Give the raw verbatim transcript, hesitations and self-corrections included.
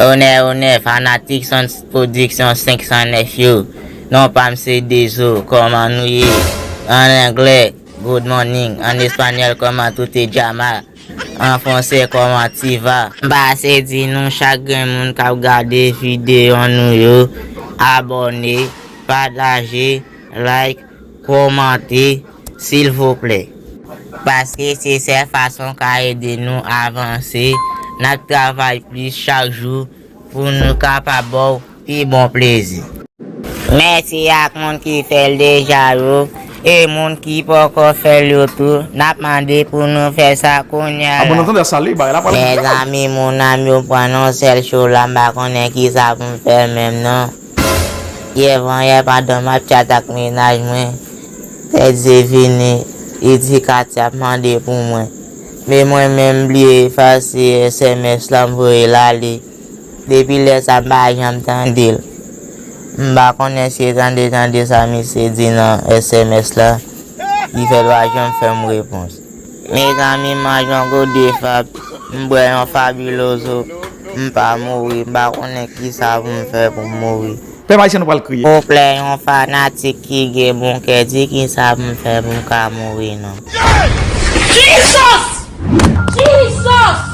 Onè, onè, fanatik Sans Production senk san nèf yo. Non pa m se Dezo, kòman nou ye? An anglè, good morning. An espanyòl, comment tú te llamas? An fransè, comment tu vas? M pase di nou chak grenn moun k ap gade videyo nou yo, abòne, pataje, like, kòmante, silvouplè. Paske se sèl fason ka ede nou avanse. N ap travay plis chak jou pou nou kapab ba w pi bon plezi. Mèsi ak moun ki fè l deja yo, e moun ki poko fè l yo tou, n ap mande pou nou fè sa kounye a la. Mezanmi, moun ap yo pran yon sèl cho la, m pa konnen kisa pou m fè menm non. Yè vanyè pandan m ap tchat ak mennaj mwen, Teddy vini, li di Katy ap mande pou mwen. Men mwen menm bliye efase S M S la, m voye l ale. Depi lè sa m pa janm tande l. M pa konnen si e tande tande sa misye di nan S M S la ki fè l pa janm fè m repons. Mezanmi, m manje yon gode Fab, m bwè yon Fabuloso, m pa mouri, m pa konnen kisa pou m fè pou m mouri. Pèp ayisyen nou pral kriye. Souple, yon fanatik ki gen bon kè, di kisa pou m fè pou m ka mouri non. Jesus! Jesus!